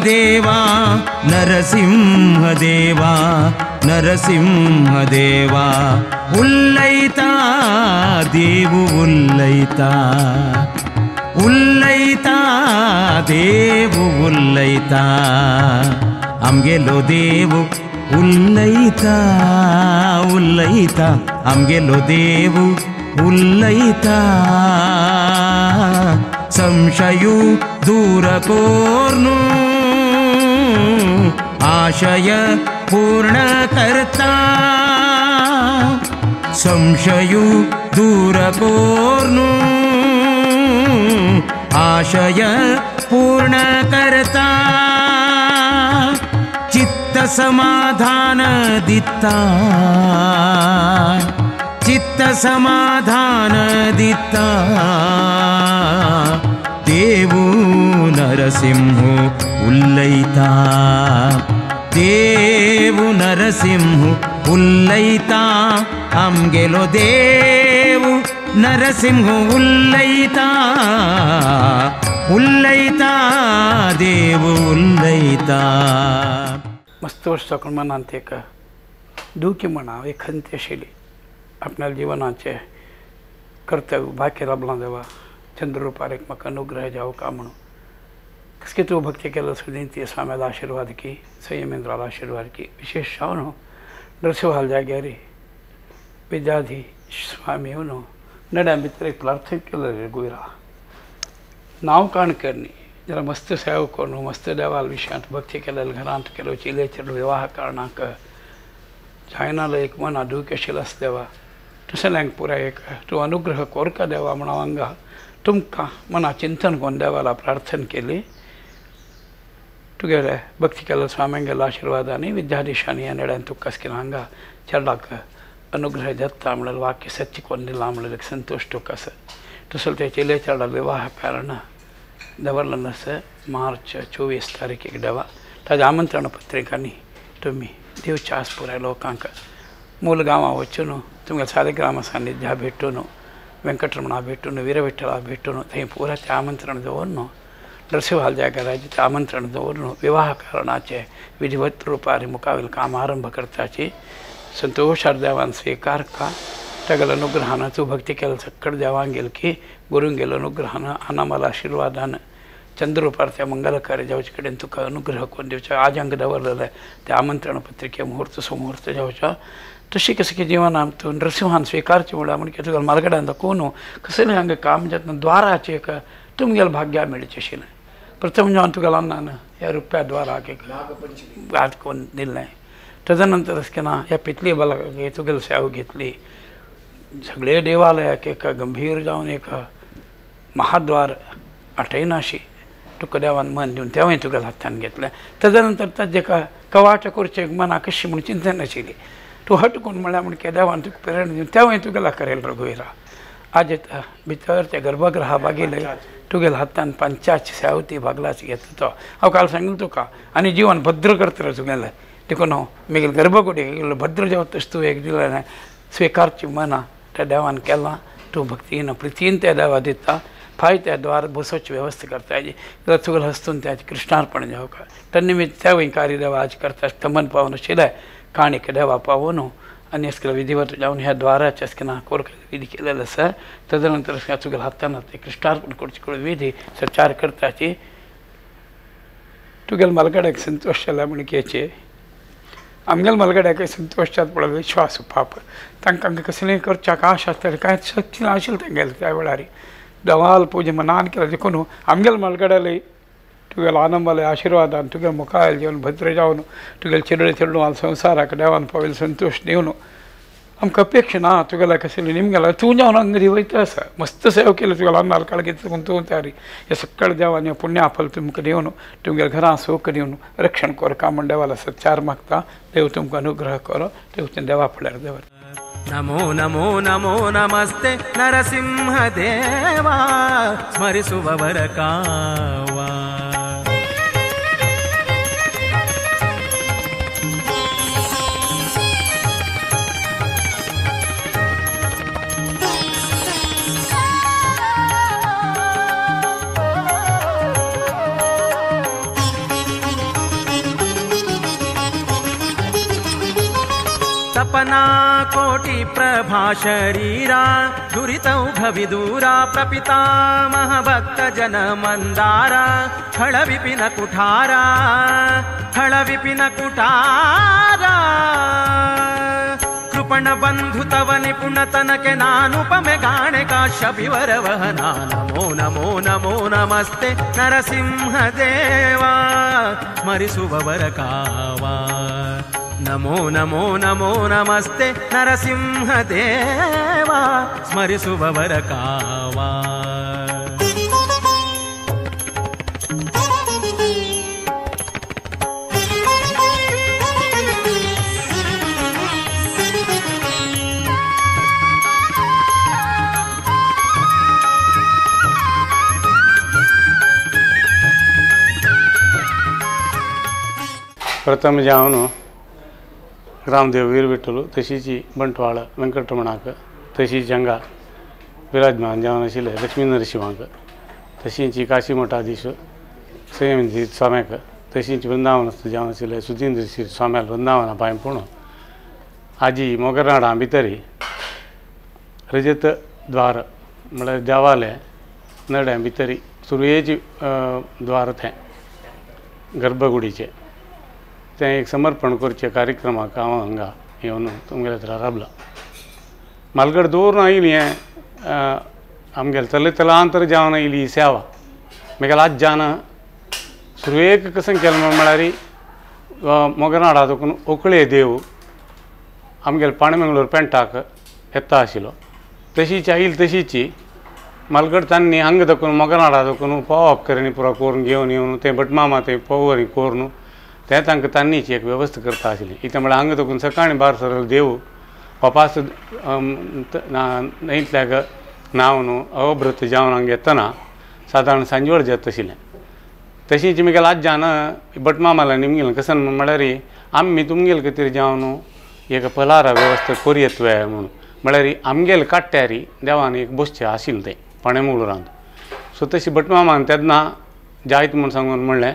देवा नरसिंह देवा नरसिंह देवा उल्लैता देवु उल्लैता उल्लैता देवु उल्लैता आमगेलो देवु उल्लैता उल्लैता आमगेलो देवु उल्लैता संशयु दूर कोर्नु आशय पूर्ण करता संशयु दूर कोर्नु आशय पूर्ण करता चित्त समाधान दिता चित्त समाधान दिता देवु नरसिंह उल्लैता देवु नरसिंह उल्लैता आमगेलो देवु नरसिंह उल्लैता उल्लैता देवु उल्लैता। मस्त वर्ष साकून मनांत एक दुखी म्हणा एक खंत आशिल्ली आपल्या जिवनाचें कर्तव्य बाकी राबलां देवा चंद्ररूपार एक म्हाका अनुग्रह जावं का म्हणून कसकी तूं भक्ती केलं सुद्दां ती स्वाम्याला आशीर्वाद की संयमेंद्राला आशीर्वाद की विशेष हांव न्हू नरसिंहाल जाग्यार विद्याधी स्वामी न्हू नड्या भितर एक प्रार्थना केलं रे गोयरा नांव काण करणी जरा मस्त सेवा करून मस्त देवाल विशयांत भक्ती केलेले घरांत केलो चिले चेडूं विवाह कारणाक जायनालो एक मना दूख आशिल्लो आसा देवा तसल्यांक पुराय एक तूं अनुग्रह कोरका देवा म्हणून हांगा तुमकां मना चिंतन करून देवाला प्रार्थना केली तुगेले भक्ती केलो स्वाम्यांगेलो आशिर्वादांनी विद्याधीशांनी ह्या नेड्यान तुका कसकेन हांगा चेडवाक अनुग्रह जाता म्हणल्यार वाक्य सत्य कोन्न दिलां म्हणल्यार संतोश तुका आसा तसो ते चेले चेडा विवाह कारण दवरलें आसा मार्च 24 तारखेक देवा ताजें आमंत्रण पत्रिकांनी तुमी दिवचे आस पुराय लोकांक मूल गांवां वचून तुमगे सालिग्राम सान्निध्या भेटून वेंकटरमणा भेटून वीरविठ्ठला भेटून थंय पुरा तें आमंत्रण दवरून नरसिंहाल जाग्याराचें तें आमंत्रण दवरून विवाह कारणाचें विधिवत रुपार मुखावेल काम आरंभ करताची संतोषार देवान स्वीकार का तागेल्या अनुग्रहान तूं भक्ती केल्या सक्कड देवांगेल की गुरूंगेल अनुग्रहान अनामाला आशिर्वादान चंद्ररूपार त्या मंगलकार्य जावचे कडेन तुका अनुग्रह करून दिवचो आज हांगा दवरलेलें तें आमंत्रण पत्रिके मुहूर्त सुमुहूर्त जावचो तशी कसं की जीवनान तूं नरसिंहान स्विकारचें म्हणल्यार म्हणजे तुगेल्या मालगड्यान दाखोवन कसलें हांगा काम जातना द्वाराचें एक तुमगेलें भाग्या मेळचें आशिल्लें प्रथम जेवन तुगेल्या अन्नान ह्या रुप्या द्वाराक एक हात करून दिल्लें ताज्या नंतर अशें केन्ना ह्या पितली बालाक तुगेली सेवा घेतली सगळे देवालयाक एक गंभीर जावन एक महाद्वार आठयनाशी तुका देवान मन दिवन तेंवूय तुगेल्या हातान घेतलें ताज्या नंतर ताजें कवाट करचें मनाक कशी म्हूण चिंतन आशिल्ली तूं हट कोण म्हळ्यार म्हण देवान तुका प्रेरणा दिवन तेंवूय तुगेल्या करेल रघुवीरा आज भितर त्या गर्भगृहा बागेले तुगेल्या हातान पंचाच सेवती भागलाच घेता तो हांव काल सांगलें तुका आनी जिवन भद्र करतलें तुगेलें देखून हांव मागीर गर्भगुडी भद्र जेवता तशें तूं एक दिलें स्विकारची मना त्या देवान केलां तूं भक्तीन प्रितीन त्या देवा दिता फाय त्या द्वार बसोची वेवस्था करता जाल्यार तुगेल्या हस्तून त्याचें कृष्णार्पण जावका तन्निमित्त तेवूय कार्य देवा आज करता तमन पावन आशिल्लें काणीक देवा पावोन आनी असले विधिवत जावन ह्या द्वाराचे अशें केन्ना कोरक विधी केलेलो आसा ताज्या नंतर तुगेल्या हातान तें कृष्णार्पण करचे करून विधी सचार करताची तुगेल्या मालगड्याक संतोश जाला म्हणकेचे आमगेल्या मालगड्याकय संतोश जाता पळय विश्वास पाप तांकां कसलें करच्याक आश आसताली कांय शक्ती नाशिल्लें तेंगेलें त्या वेळार देवाल पुजा मनान केलें देखून आमगेल्या मालगड्यालय तुगेल्या आनंदाले आशिर्वादान तुगेल्या मुखार जेवन भद्र जावन तुगेले चेडूं चेडूं संवसाराक देवान पावयले संतोश दिवन आमकां अपेक्षा ना तुगेल्या कसली निमगेला तूं जावन हांगा वयता आसा मस्त सेवा केली तुगेल्या अन्नाल काळगीत तूं तयारी हे सक्कड देवान पुण्या फल तुमकां दिवन तुमगेल्या घरां सुख दिवन रक्षण कोरका म्हण देवाला सच्चार मागता देव तुमकां अनुग्रह करो देव देवा फुडल्यार देवा। नमो नमो नमो नमस्ते नरसिंह देवा स्मरिಸುವವರ ಕಾವಾ। वदना कोटि प्रभा शरीरा दुरितौघ विदूरा प्रपितामह भक्त जन मंदारा खळ विपिन कुठारा खळ विपिन कुठारा कृपण बंधु तव निपुण तनके नानुपमे गाणे काश्यपिवर वहना नमो नमो नमो नमस्ते नरसिंह देवा स्मरिसुववर कावा नमो नमो नमो नमस्ते नरसिंह देवा स्मरिसुववर कावा. प्रथम जावन रामदेव वीरविठ्ठल तशीच बंटवाळ वेंकटरमणाक तशीच हांगा विराजमान जावन आशिल्ले लक्ष्मी नरशिंवाक तशीच काशी मठाधीश संयमी स्वाम्याक तशीच वृंदावनस्थ जावन आशिल्ले सुधींद्र श्री स्वाम्याल वृंदावना पांय पूण आजी मोगरनाडा भितर रजत द्वार म्हळ्यार देवालें नड्या भितर सुरयेची द्वार तें गर्भगुडीचें तें एक समर्पण करचे कार्यक्रमाक हांव हांगा येवन तुमगेल्या थंय राबलां. मालगड दवरून आयली हें आमगेले तले तलांतर जावन आयली ही सेवा म्हगेल्या आज्यान सुरवेक कशें केलें म्हळ्यार मोगरनाडा देखून ओकळे देव आमगेले पाणमंगळूर पेंटाक येता आशिल्लो तशीच आयली तशीच मालगड तांणी हांगा देखून मोगरनाडा देखून पोवप करून पुरो करून घेवन येवन तें भटमामा तें पोवरी करून तें तांकां तांणीची एक वेवस्था करता आशिल्ली. कितें म्हळ्यार हांगा देखून सकाळीं भायर सरलो देव पपास न्हंयतल्याक न्हांवन अवभृत जावन हांगा येतना सादारण सांजवेळ जाता आशिल्लें. तशीच म्हगेल्या आज्यान भटमामाला निमगेलें कशें म्हळ्यार आमी तुमगेले खातीर जावन एक पलारा वेवस्था करुयेत म्हणून म्हळ्यार आमगेले काट्ट्यारी देवान एक बसचें आशिल्लें तें पाणेमंगळुरांत. सो तशी भटमामान तेन्ना जायत म्हूण सांगून म्हणलें.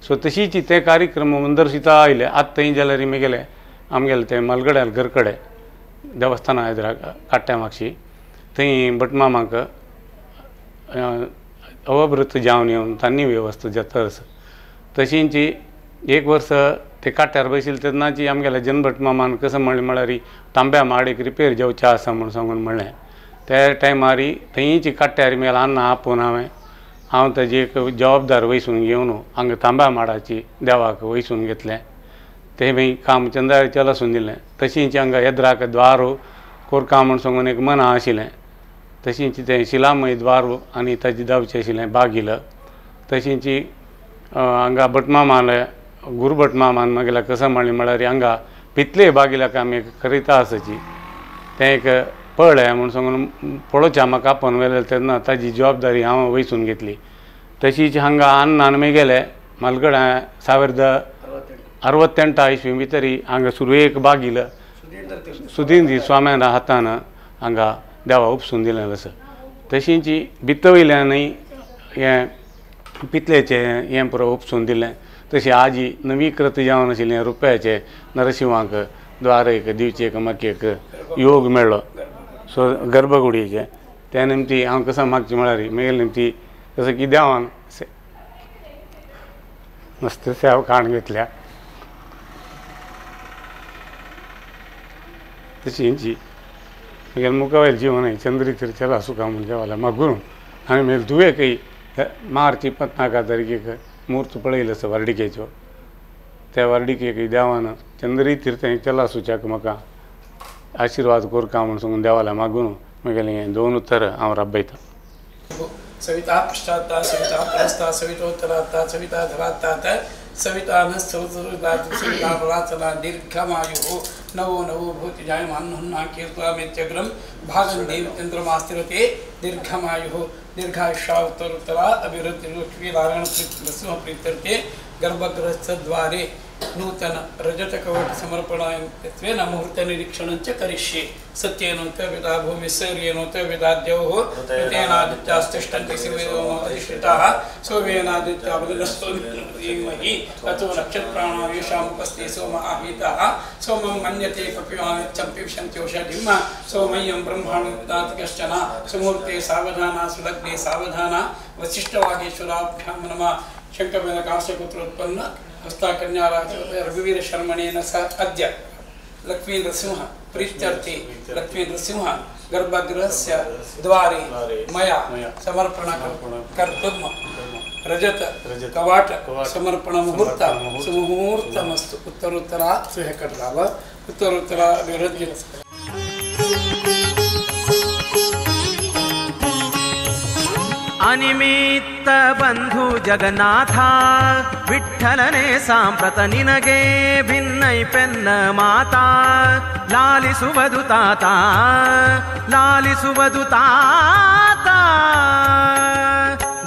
सो तशीच ते कार्यक्रम मंदरशिता आयले आतां थंय जाल्यार म्हगेले आमगेले ते मालगड्याल घर कडेन देवस्थाना एदराक काट्ट्या मागशी थंय भटमामाक अवभृत जावन येवन तांणी वेवस्था जाता आसा. तशींच एक वर्स ते काट्यार बशिल्ले तेन्नाची आमगेल्या जनभटमामान कशें म्हणलें म्हळ्यार तांब्या माडीक रिपेर जावचें आसा म्हूण सांगून म्हणलें. त्या टायमार थंयची काट्यार म्हगेल्या अण्णा आपोवन हांवें हांव ताजी एक जबाबदार वयसून घेवन हांगा तांब्या माडाची देवाक वयसून घेतलें तें मागीर काम चंद्रार चलासून दिलें. तशींच हांगा येद्राक द्वार कोरका म्हूण सांगून एक मना आशिल्लें तशींच तें शिलामय द्वार आनी ताजें जावचें आशिल्लें बागील. तशींच हांगा भटमामाले गुरू भटमामान म्हगेल्या कशें म्हणलें म्हळ्यार हांगा पितले बागिलाक आमी खरीता आसाची तें एक पळय म्हूण सांगून पळोवचें म्हाका आपोवन व्हेलें तेन्ना ताजी जबाबदारी हांव वयसून घेतली. तशीच हांगा अण्णान म्हगेले मालगडा 1068 इसवी भितर हांगा सुरवेक बागील सुधींद्र स्वाम्यान हातान हांगा देवा उपसून दिलें आसा. तशींच भितर वयल्यानूय हें पितलेचें हें पुरो उपसून दिलें. तशी आजी नवीकृत जावन आशिल्लें रुपयाचें नरशिंवाक द्वार एक दिवचें एक म्हाका एक योग मेळ्ळो. सो गर्भगुडयेचें त्या निमती हांव कसो मागचें म्हळ्यार म्हगेले निमती तसो की देवान मस्त सेवा काडून घेतल्या. तशी म्हगेलें मुखावयलें जीवन चंद्री चला सुखा म्हूण देवाल्या मागून आनी म्हगेले धुवेकय मार्च 29 तारखेक मूर्त पळयलो आसा व्हार्डिकेचो त्या व्हार्डिकेक देवान चंद्री तीर्थ चला सुच्याक म्हाका आशीर्वाद कोरका म्हूण सांगून देवाल्या मागून म्हगेलें हें दोन उतर हांव राबयतां. सविता पश्चात्ता सविता प्रस्ता सवितोत्तरात्ता सविता धरात्तात सविता नस्तुता बलाचला दीर्घमायुः नवो नवो भूति जायमान्ना कीर्तयामित्यग्रं भागं देव चन्द्रमास्तिरते दीर्घमायुः दीर्घायुष्याउत्तरोत्तरा अभिवृद्धिर्लक्ष्मीनारायण प्रीत्यर्थे गर्भगृहस्थद्वारे नूतन रजतकवट समर्पणत्वेन मुहूर्तनिरीक्षणञ्च करिष्ये. सत्येनोत विदा भूमिस्सर्येनोत विदाद्यौः ऋतेनादित्यास्तिष्ठन्ति शिवेनोऽधिष्ठिताः सोमेनादित्याबलिनस्तोमहि ततो नक्षत्राणां येषामुपस्थे सोम आहीताः सोमं मन्यते कपिवानित्यं पिबन्त्योषधिं सोमय्यं ब्रह्माणं ददाति कश्चन. सुमुहूर्ते सावधाना सुलग्ने सावधाना वसिष्ठवागीश्वराभ्यां नमः. शङ्करवेन काश्यपुत्रोत्पन्न हस्ताकन्याराज रघुवीर शर्मणेन सह अद्य लक्ष्मी नृसिंह प्रीत्यर्थे लक्ष्मी नृसिंह गर्भगृहस्य द्वारे मया समर्पण कर्तुं रजत कवाट समर्पण मुहूर्त सुमुहूर्तमस्तु. उत्तरोत्तरा सुहकटराव उत्तरोत्तरा अभिवृद्धि. ಅನಿಮಿತ್ತ ಬಂಧು ಜಗನ್ನಾಥ ವಿಠಲನೆ ಸಾಂಪ್ರತ ನಿನಗೆ ಭಿನ್ನೈ ಪೆನ್ನ ಮಾತಾ ಲಾಲಿಸುವುದು ತಾತ ಲಾಲಿಸುವುದು ತಾತ.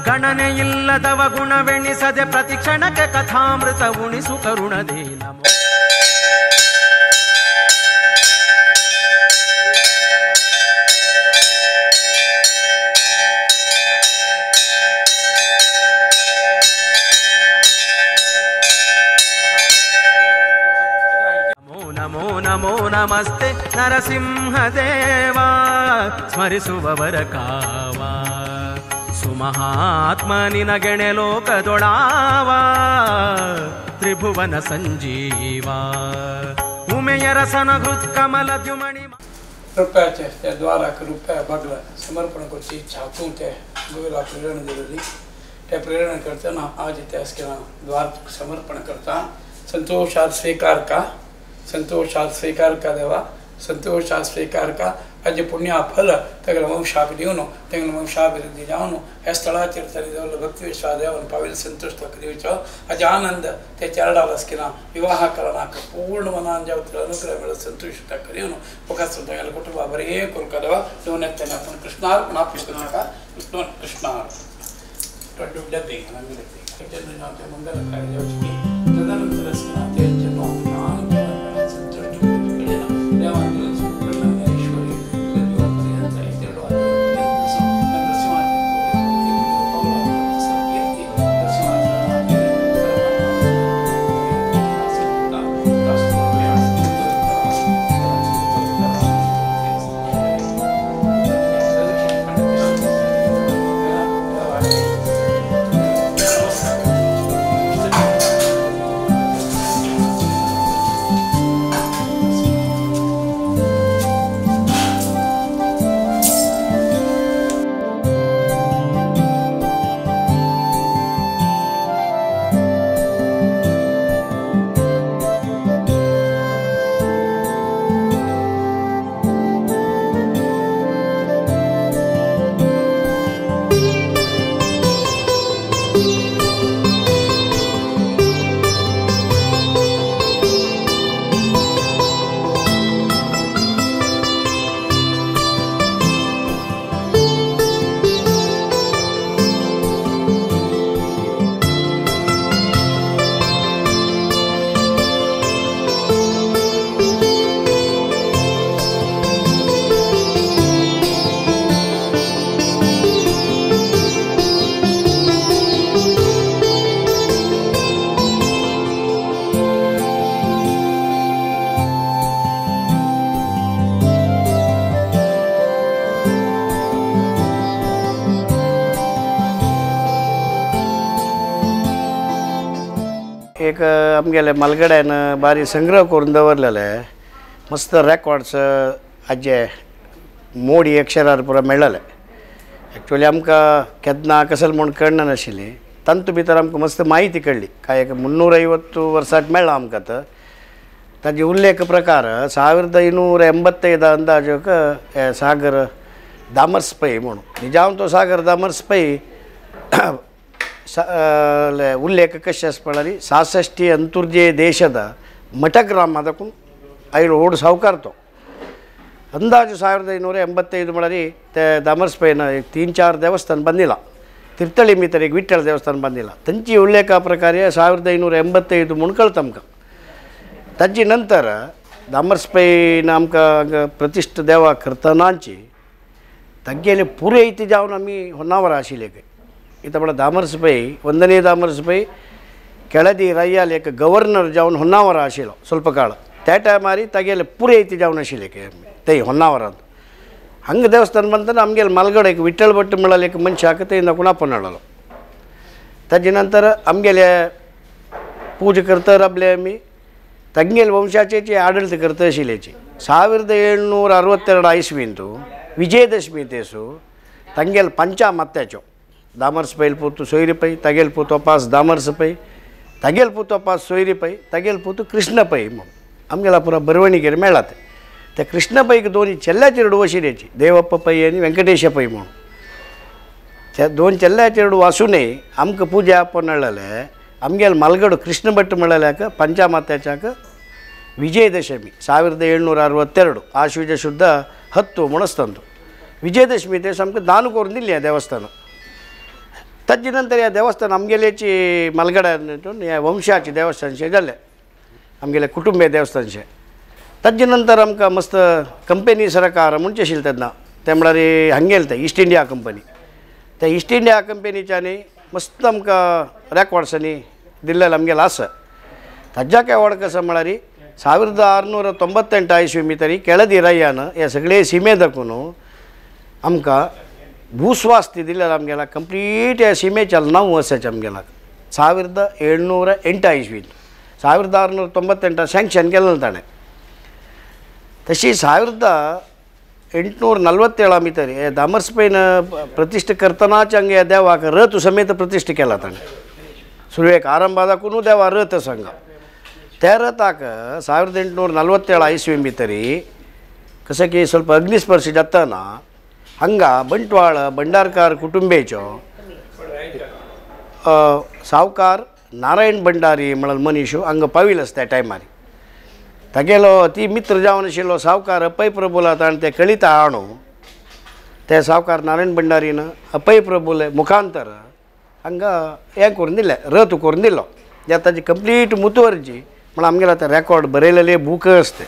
ಗಣನೆಯಿಲ್ಲದವ ಗುಣವೆಣಿಸದೆ ಪ್ರತಿಕ್ಷಣಕ್ಕೆ ಕಥಾಮೃತ ಉಣಿಸು ಕರುಣದೇ ನಮೋ. ನಮೋ ನಮಸ್ತೆ ನರಸಿಂಹದೇವ ಸ್ಮರಿಸುವವರ ಕಾವ ಸುಮಹಾತ್ಮ ನಿನಗೆಣೆ ಲೋಕದೊಳಾವ ತ್ರಿಭುವನ ಸಂಜೀವ ಉಮೆಯ ರಸನ ಹೃತ್ಕಮಲ ದ್ಯುಮಣಿ. रुपयाचे त्या द्वाराक रुपया बागला समर्पण करची इच्छा तूं ते गुरुला प्रेरणा दिलेली त्या प्रेरणा करतना आज इतिहास केला द्वार समर्पण करता. संतोषात स्वीकार का संतोषात स्वीकार का देवा संतोषात स्वीकार का. अज पुण्य फल तगल वंशाक दिवन तेंगल वंशाभिवृद्धी जावन ह्या स्थळाचेर तरी देवल भक्ती विश्वा देवन पाविल संतुश्ट दिवचो. अज आनंद ते चरडावस केला विवाह करणाक पूर्ण मनान जावं अनुग्रह मेळ संतुश्ट करीवन मुखासून तगल कुटुंबा बरें करुका देवा. दोन येतना आपण कृष्णार्पण आपका दोन कृष्णार्पण डब्बे मंगल कार्य जावची. तदनंतर ते संतुष्ट एक आमगेले मालगड्यान बारी संग्रह करून दवरलेले मस्त रेकॉर्ड्स आजे मोडी अक्षरार पुरा मेळ्ळले. एक्चुअली आमकां केन्ना कसल म्हूण कळनाशिल्ली तांतू भितर आमकां मस्त माहिती कळ्ळी. काय एक 350 वर्सां मेळ्ळा आमकां. तर ताजे उल्लेख प्रकार 1585 अंदाजक सागर दामर्स पै म्हणून निजाम तो सागर दामर्स पै उल्लेख कशे आसा पळय 66 अंतुर्जे देशದ ಮಠಗ್ರಾಮದಕ್ಕೂ ಐದು ಓಡ್ ಸಾವುಕಾರ तो अंदाजु 1585 म्हळ्यार ते दामर्स पैन 3-4 देवस्थान ಬಂದಿಲ್ಲ. ತಿರ್ತಳಿ ಮಿತರಿಗೆ ವಿಠ್ಠಲ ದೇವಸ್ಥಾನ ಬಂದಿಲ್ಲ. ತಂಚಿ ಉಲ್ಲೇಖ ಪ್ರಕಾರ 1585 ಮುಣ್ಕಳ್ ತಮಕ. ताजे नंतर दामर्स पैन आमकां हांगा प्रतिश्ठा देवा करतनाची तागेले पुरयत जावन आमी होन्नावर आशिल्ले इथं म्हळ्यार दामर्स पै वंदनीय दामर्स पै केळदी रय्याल एक गव्हर्नर जावन होन्नावर आशिल्लो ಸ್ವಲ್ಪ काळ त्या टायमार तागेले पुरयत जावन आशिल्ले ते होन्नावरांत हांगा देवस्थान बांदतना आमगेले मालगड एक विठ्ठल भट्ट म्हळ्यार एक मनशाक ते दाखोवन आपोवन हाडलो ताजे नंतर आमगेले पूजा करता राबले आमी तांगेले वंशाचे आडळीत करता आशिल्ल्याची 1762 ಇಸ್ವಿಂದು ವಿಜಯದಶಮಿ ದೇಸು ತಂಗೇಲ್ ಪಂಚಾಮತ್ಯಾಚೋ दामर्स पैल पूत सोयरी पै तागेल पूत पास दामर्स पै तागेल पूत पास सोयरी पै तागेल पूत कृष्ण पै म्हणून आमगेला पुरा बरवणीगेर मेळ्ळा ते त्या कृष्ण पैक दोन चेल्ल्या चेरडू वशिल्याची देवप्प पै आनी वेंकटेश पै म्हणून त्या दोन चेल्ल्या चेरडू आसूनय आमकां पुजा आपोवन हाडलेले आमगेल मालगड कृष्ण भट्ट म्हळ्याक पंचामात्याच्याक विजयदशमी 1762 आश्विज शुद्ध 10 म्हणस्तंದು विजयदशमी ते सामकें दान करून दिल्लें ह्या देवस्थान. ताजे नंतर ह्या देवस्थान आमगेल्याची मालगड्यान ह्या वंशाचे देवस्थानशें जालें आमगेले कुटुंबीय देवस्थानशें. ताजे नंतर आमकां मस्त कंपनी सरकार म्हणचें आशिल्लें तेन्ना तें म्हळ्यार हांगेलें तें ईस्ट इंडिया कंपनी. त्या ईस्ट इंडिया कंपनीच्यानी मस्त आमकां रेकॉर्ड्सांनी दिल्लें आमगेलें आसा. ताज्या काय व्हड कसं म्हळ्यार 1698 इस्वी भितर केळदी रय्यान हे सगळे सिमे दाखोवन आमकां भूस्वास्ती दिल्लें आमगेला कंप्लीट ह्या सिमेच्या नांव आसाचें आमगेला 1708 इस्वीन 1698 सँक्शन केलें ताणें. तशी 1847 भितर हे दामर्स पैन प्रतिश्ठा करतनाच हांगा ह्या देवाक रथ समेत प्रतिश्ठा केला ताणें. सुरवेक आरंभा दाखोवन देवा रथ आसा हांगा. त्या रथाक 1847 इस्वी भितर कसं की ಸ್ವಲ್ಪ अग्निस्पर्श जातना हांगा बंटवाळ भंडारकार कुटुंबेचो सावकार नारायण भंडारी म्हळ्यार मनीश हांगा पाविल्लो आसा त्या टायमार. तागेलो ती मित्र जावन आशिल्लो सावकार अपय प्रभुला ताणें ते कळिता हाडून ते सावकार नारायण भंडारीन अपय प्रभुले मुखांतर हांगा हें करून दिलें रथ करून दिलो. ताजी कंप्लीट मुतवर्जी म्हण आमगेले आतां रेकॉर्ड बरयलेले बूक आसते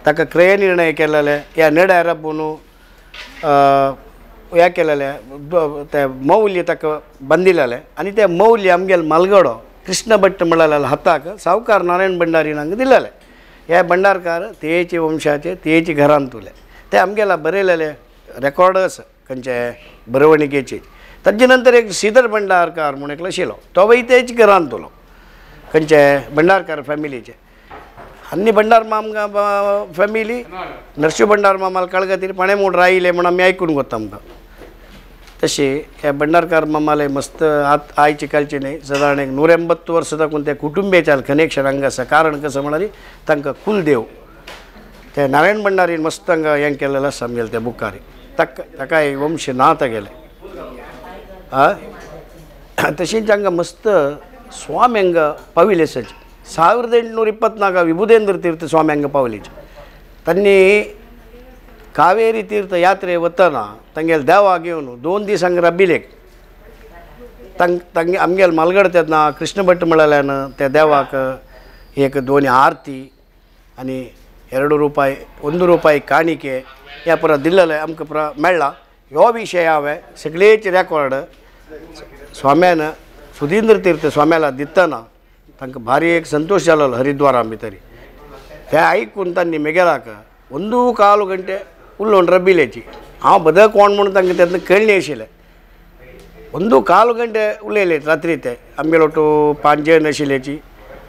ताका क्रय निर्णय केलेले ह्या नेड्यार आपोवन हें केलेलें ते मौल्य ताका बांदिलेलें आनी ते मौल्य आमगेले मालगडो कृष्ण भट्ट म्हळ्यार हाताक सावकार नारायण भंडारीन हांगा दिलेले. हे भंडारकार तेचे वंशाचे तेचे घरांत उरले ते आमगेला बरयलेले रेकॉर्ड आसा खंयचे बरवणिकेचे. ताजे नंतर एक श्रीधर भंडारकार म्हूण एकलो आशिल्लो तो वय तेच घरांत उरलो खंयचे भंडारकार फॅमिलीचे. आनी भंडार माम फॅमिली नरशिंव भंडार मामाल कळगतीर पणेमूड रायले म्हूण आमी आयकून कोत्ता आमकां. तशें ह्या भंडारकार मामाले मस्त आत आयचे कालचे न्ही सादारण एक 180 वर्सां दाखोवन त्या कुटुंबियाच्या कनेक्शन हांगा आसा. कारण कसं म्हळ्यार तांकां कुलदेव ते नारायण भंडारीन मस्त हांगा हें केलेलें आसा आमगेलें त्या बुकार ताका ताकाय वंश ना तागेलें. आं तशेंच हांगा मस्त स्वामी हांगा पाविल्ले आसाचे 1824 विबुधेंद्र तीर्थ स्वामी हांगा पावलेचे. तांणी कावेरी तीर्थ यात्रे वतना तांगेले देवा घेवन 2 दीस हांगा राबिल्ले. तांगे आमगेले मालगड तेन्ना कृष्ण भट्ट म्हळ्यान त्या देवाक एक 2 आरती आनी 2 रुपये 1 रुपये काणिके ह्या पुरा दिल्लेलें आमकां पुरा मेळ्ळा. ह्यो विशय हांवें सगळेच रेकॉर्ड स्वाम्यान सुधींद्र तीर्थ स्वाम्याला दितना तांकां भारी एक संतोश जालो हरिद्वारा भितर. ते आयकून तांणी मेगेलाक 1.25 गंटे उलोवन रबिल्याची हांव बदल कोण म्हणून तांकां तेन्ना कळ्ळें आशिल्लें. 1.25 गंटे उलयले रात्री ते आमगेलो टो 5 जण आशिल्ल्याची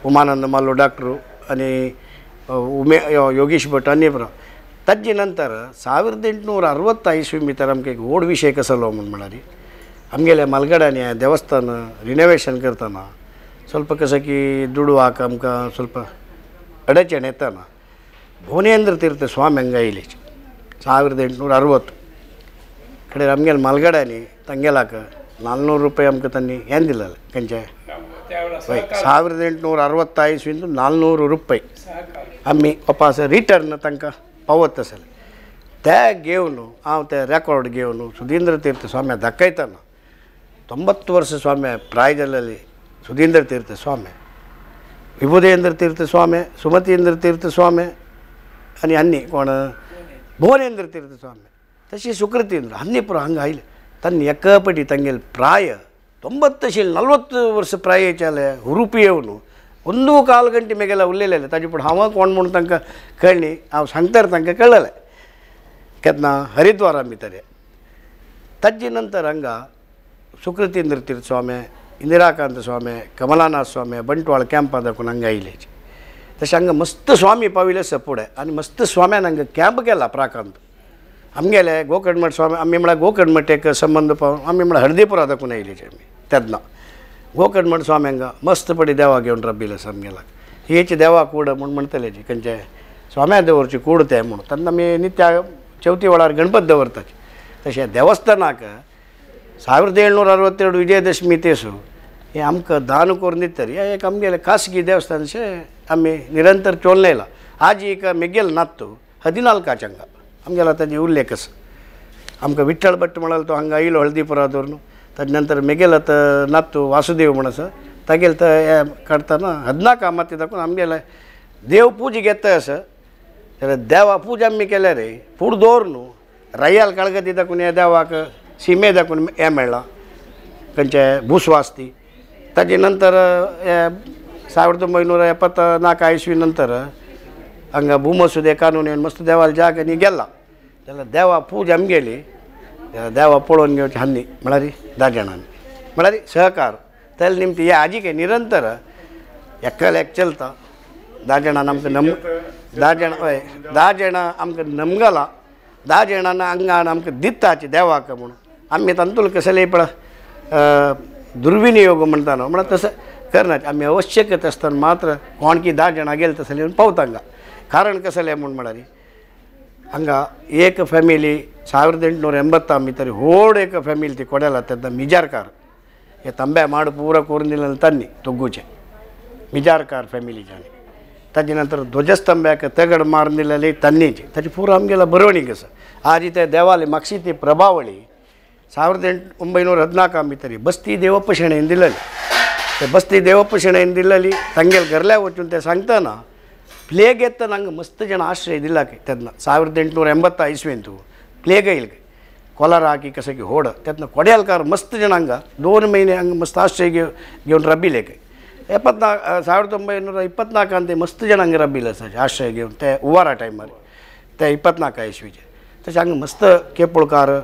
उमानंद मालो डॉक्टर आनी उमे योगेश भट आनी पुरो. ताजे नंतर 1860 इस्वी भितर आमकां एक व्हड विशय कसलो म्हूण म्हळ्यार आमगेल्या मालगड्यांनी देवस्थान रिनोवेशन करतना ಸ್ವಲ್ಪ कसं की दुडवाक आमकां ಸ್ವಲ್ಪ अडचण येतना भुवनेंद्र तीर्थ स्वामी हांगा येयलेचे 1860 कडेन आमगेले मालगड्यांनी तांगेलाक 400 रुपये आमकां तांणी हें दिलेलें खंयचें हय 1860 इस्वींत 400 रुपये आमी वापस रिटर्न तांकां पावत आसले. ते घेवन हांव ते रेकॉर्ड घेवन सुधींद्र तीर्थ स्वाम्या दाखयतना 90 वर्सां स्वाम्या प्राय जाल्ले सुधींद्र तीर्थ स्वामी विबुधेंद्र तीर्थ स्वामी सुमतींद्र तीर्थ स्वामी आनी आनी कोण भुवनेंद्र तीर्थ स्वामी तशी सुकृतींद्र हन्नी पुरो हांगा आयले तांणी एका पटी तांगेले ಪ್ರಾಯ 90 40 ವರ್ಷ ಪ್ರಾಯ चाले हुरूपी येवन ಒಂದು ಕಾಲು ಗಂಟೆ ಮೇಗೆಲ್ಲ उरलेले ताजे पूण हांव कोण म्हूण तांकां कळ्ळी हांव सांगता तांकां कळ्ळें केन्ना हरिद्वारा भितर ताजे नंतर हांगा सुकृतींद्र तीर्थ स्वामी इंदिराकांत स्वामी कमलानाथ स्वामी बंटवाळ कॅम्पा दाखोवन हांगा आयले तशें हांगा मस्त स्वामी पाविल्ले आसा फुडें आनी मस्त स्वाम्यान हांगा कॅम्प केला प्राकांत आमगेले गोकर्णमठ स्वामी आमी म्हळ्यार गोकर्णमठ एक संबंद पावन आमी म्हळ्यार हळदीपुरा दाखोवन आयलेचे आमी तेन्ना गोकर्णमठ स्वामी हांगा मस्त पडी देवा घेवन राबिल्ले आसा आमगेल्याक हेची देवा कूड म्हूण म्हणटले खंयचे स्वाम्या दवरची कूड तें म्हूण तेन्ना आमी नित्या चवथी वेळार गणपत दवरताचे तशें देवस्थानाक 1762 विजयदशमी तेसू हें आमकां दान करून दितरी हें एक आमगेलें खासगी देवस्थानशें आमी निरंतर चोलन येयलां. आज एक मेगेल नात्तू 14 हांगा आमगेला ताजे उल्लेख आसा. आमकां विठ्ठल भट्ट म्हणाल तो हांगा आयलो हळदीपुरा दवरून ताजे नंतर मेगेल आतां नात्तू वासुदेव म्हण आसा तागेल तो हें काडटना 14 माती दाखोवन आमगेले देव पूजा घेता आसा जाल्यार देवा पूजा आमी केल्या रे फूड दवर न्हू रायाल काळगती दाखोवन ह्या देवाक शिमे दाखोवन हें मेळ्ळां खंयचे भूस्वास्ती. ताजे नंतर 1974 इसवी नंतर हांगा भूमसुदे कानून येवन मस्त देवाला जाग आनी गेला जाल्यार देवा पूजा आमगेली जाल्यार देवा पळोवन घेवची हान्नी म्हळ्यार 10 जाणांनी म्हळ्यार सहकार तेल निमती हे आजी काय निरंतर एकल एक चलता 10 जाणां आमकां नम 10 जाणां हय 10 जाणां आमकां नमगला 10 जाणां आंगान आमकां दिताची देवाक म्हणून आमी तांतूल कसलेय पळय दुर्विनियोग म्हणटा न्हू म्हळ्यार तशें करना आमी आवश्यकता आसतना मात्र कोण की 10 जाणां गेले तसले येवन पावता हांगा. कारण कसलें म्हूण म्हळ्यार हांगा एक फॅमिली 1880 भितर व्हड एक फॅमिली ती कोडेला तेन्ना मिजारकार हे तांब्या माड पुरा करून दिलेले तांणी तोगूचे मिजारकार फॅमिलीच्यानी. ताजे नंतर ध्वजस्तंभ्याक दगड मारून दिलेले तांणीचे ताची पुरा आमगेला बरवणीक आसा. आज ते देवाली मागशी ती प्रभावळी 1914 भितर बस्ती देवप्प शेणेन दिलेली ते बस्ती देवप्प शेणेन दिलेली तांगेल घरल्या वचून ते सांगतना प्लेग येतना हांगा मस्त जाण आश्रय दिला तेन्ना 1880 इसवेंतू प्लेग येयल कोलारा की कशें की होड तेन्ना कोड्यालकार मस्त जाण हांगा 2 महिने हांगा मस्त आश्रय घेवन राबिल्ले 1924 ते मस्त जाण हांगा राबिल्ले आसा आश्रय घेवन ते उवारा टायमार ते 24 इसवीचे. तशें हांगा मस्त केपोळकार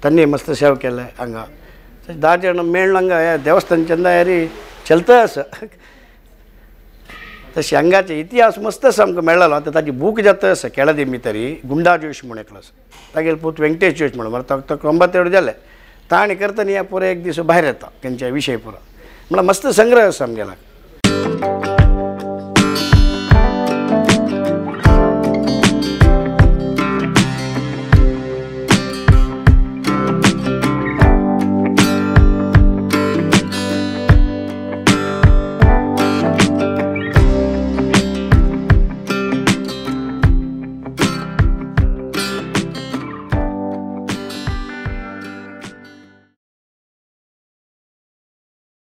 तांणी मस्त सेवा केले हांगा तशें 10 जाण मेळ्ळ हांगा ह्या देवस्थान चंदा रे चलता आसा. तशें हांगाचे इतिहास मस्त आसा आमकां मेळ्ळो आतां ताजी बूक जाता आसा केळदी भितरी गुंडा जोश म्हूण एकलो आसा तागेलो पूत वेंकटेश जोश म्हणून म्हळ्यार ताका 92 जाले ताणें करतना ह्या पुरो एक दीस भायर येता खंयच्या विशय पुरो म्हळ्यार मस्त संग्रह आसा आमगेल्याक.